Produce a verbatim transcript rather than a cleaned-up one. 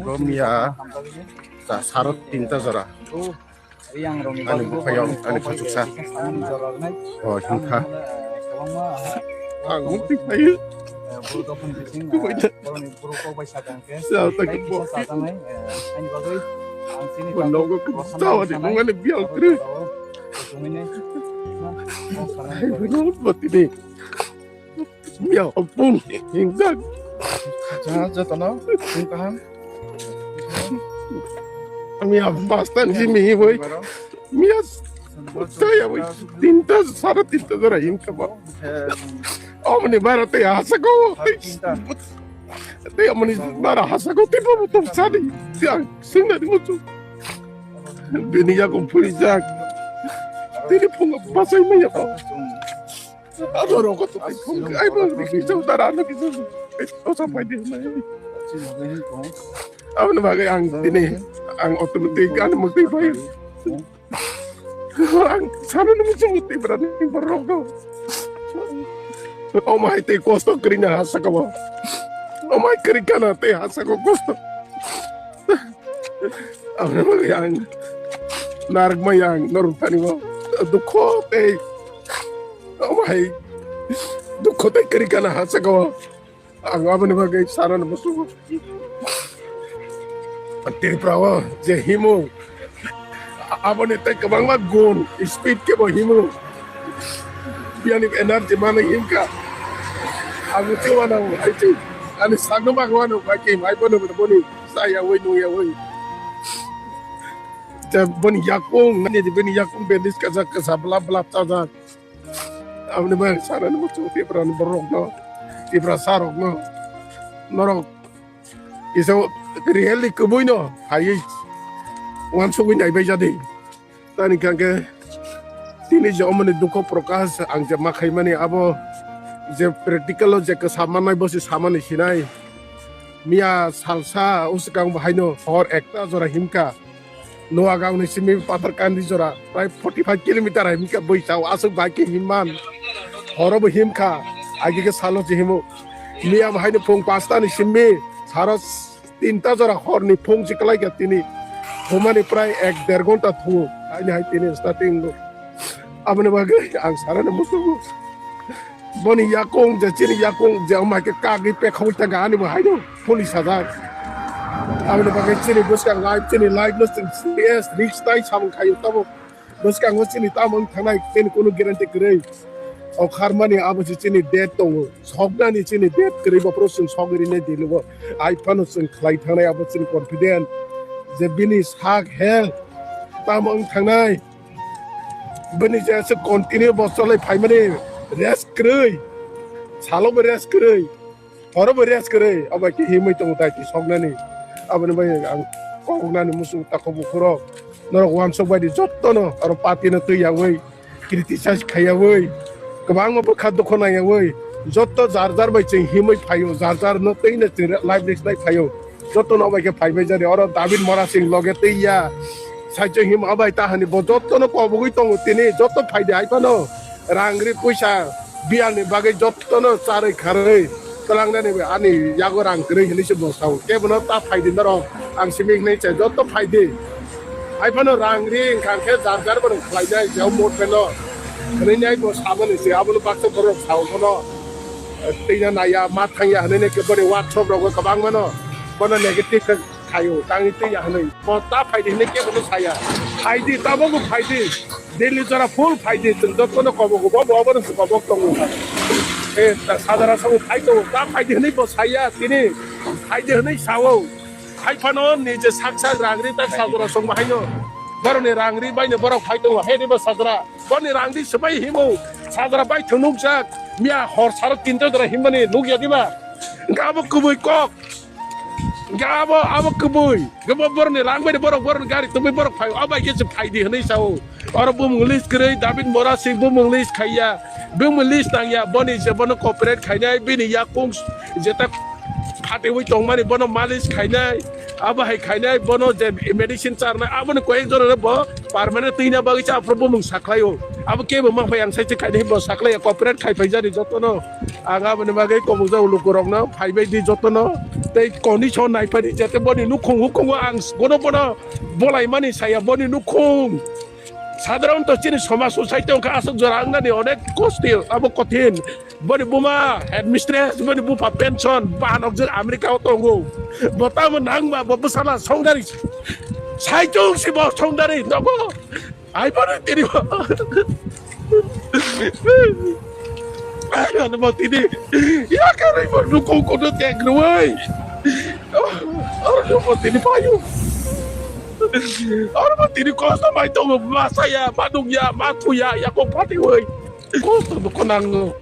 Romia ta saro tinta jora. Ani buphayong, ani khachuksa. Oh, hinkha. Ang mukti khayu. Kubai ta. Sa ta kubo. Nogo kubo sa wadi nungani bial kre. Bati ni. Miya pung hingjak. Jotono pung kaham. Miya pastan simi woi. Miya saya woi. Tinta, sara tinta jora hinkha ba. Omni bara te hasa ko. Te omni bara hasa ko te bo to sadi. Yang singa di mutu. Bini ya ko puli jak. Tini pung pasai maya ko. Abo rokot tu ai phung ai bo di kisa dara no kisa. Osa pai di na. Abo ni bagai ang tini ang automatic ang mukti pai. Ang sana ni musu mukti berani borok do. Omai te kosto krina hasa ko. Omai kri kana te hasa ko kosto. Abo ni bagai ang narok mai ang norok tani bo. Dukho te. Omai. Dukho tei kwrwi gana ha saka o. Ang aboni bagwi sana no musugo. Tripura o je himo. Aboni tei kwbangma gun, speed kebo himo. Biyani energy mano himka. Ang chuma na ai chi. Ani sagno bagwano bai ke mai bono boni saya woi no ya woi. Te boni yakung, nani boni yakung bendis kasa kasa blap blap tajak. Aboni bagwi sana ni muchung Tipra ni borok no, Tipra sa rok no, norok kisa really kubui no hayui wansugui nai bai jadi. Tani kangke tini je omoni dukho prokash ang je ma khaimani abo je practical o je kasa manai bo se samani sinai. Miya salsa uskang bo haino hor ekta jora himka. Noagang ni simi Patharkandi jora prai forty five kilometer hai himkha bui chao aswk bai khe himman. Horo bo himkha, agi khe salo se himo. Miya bo haino phung pasta ni simi saro tinta jora hor ni phung si kwlai kha tini. Humani prai ek der ghonta thu. Haini hai tini starting go. Aboni bagwi ang sana ni musugo. Boni yakung je chini yakung je omai khe kagwi pekhaui thangkha ani bo haino police sajak. Aboni bagwi chini bwskang life chini life no chwng serious risk tai samung khaio tabo. Bwskango chini tamo wng thangnai chini kunu guarantee kwrwi. O kharmani abo se chini date tongo. Soknani chini date kwrwi bophoro chwng sogwi rinai diligo. Ai phano chwng khlai thangnai abo chini confident je bini sak health tamo wng thangnai. Bini je aswk continue bo cholai phaimani rest kwrwi, salobo rest kwrwi, horobo rest kwrwi, abo khe himwi tongo tai twi soknani. Aboni bai ang koknani muchung takhuk bukhurok norok wansuk bai di jottono oro party no twi yaui criticize khaiyaui kwbangma bwkha dukho naiyaui jotto jar jar bai chwng himwi phaio, jar jar no twi no chwng life risk nai phaio. Joto no bai khe phai bai jani oro David Mora Singh loge twi ya. Saichung him abai ta hani bo joto no kobogwi tongo tini joto phai de hai phano rang ri puisa biyang ni bagwi joto no charwi kharwi twlang nani ani yago rang kwrwi hinwi se bo sao. Kebo no ta phai di norok ang simi hinwi se joto phai di. Hai phano rang ri wngkha khe jar jar bo khlai nai je mot pheno hinwi nai bo saboni se abo no baksa borok sao bono. Twi na naiya ma thangya hinwi nai khe boni workshop rogo kwbang mano bono negative khe khaio tangwi twi ya hinwi bo ta phai di hinwi kebo no saya. Phai di tabok bo phai di Delhi jora full phai di chwng joto no kobok bo bo abo no kobok tongo. E ta sadara sabo phai tongo ta phai di hinwi bo saya tini phai di hinwi sao. Hai phano nije sak sak rang ri ta sadara song bahai no borok ni rang ri bai no borok phai tongo he di bo sadara. Boni rang di swbai himo. Sajra bai thwnukjak. Miya hor saro tinta jora himmani nukya diba? Hwnkhe abo kubui kok. Hwnkhe abo, abo kubui. Hwnkhe bo borokni rang bai borok, borokni gari tubui borok phai. Abai khe se phai di hwnwi sao. Oro bumung list kwrwi, David Mora Singh bumung list khaiya. Bumung list nangya. Boni se bono cooperate khainai. Bini yakung jeta Phatiwi tongmani bono malis khainai, abo hai khainai, bono je medicine charnai, aboni koyek jora bo permanent twina bagwi cha aphuru bumung saklaio. Abo kebo ma phai ang sai se khainai bo saklaiya, cooperate khai phaijani jotono. Ang aboni bagwi kobokjak lukurokno phaibai di jotono. Tei condition naiphani jete boni nukhung hukhungo ang bono bono bolaimani saya boni nukhung. Sadharanto chini somaj o saite wngkha aswk jora wngnani onek kosti, abo kothin. Boni buma headmistress, boni bupha pension, bahanok jwk America o tongo. Bo tamo nangma, bo bwsala songdari. Saichung si bo songdari nogo. Ai bono tini bo. Ai ano bo tini. Ya kare bo nuko kono tek ruwai. Oro bo tini payo. Oro bo tini kosto mai tongo, masaya, manungya, mathuya, yako phatiwi. Kosto bo konango.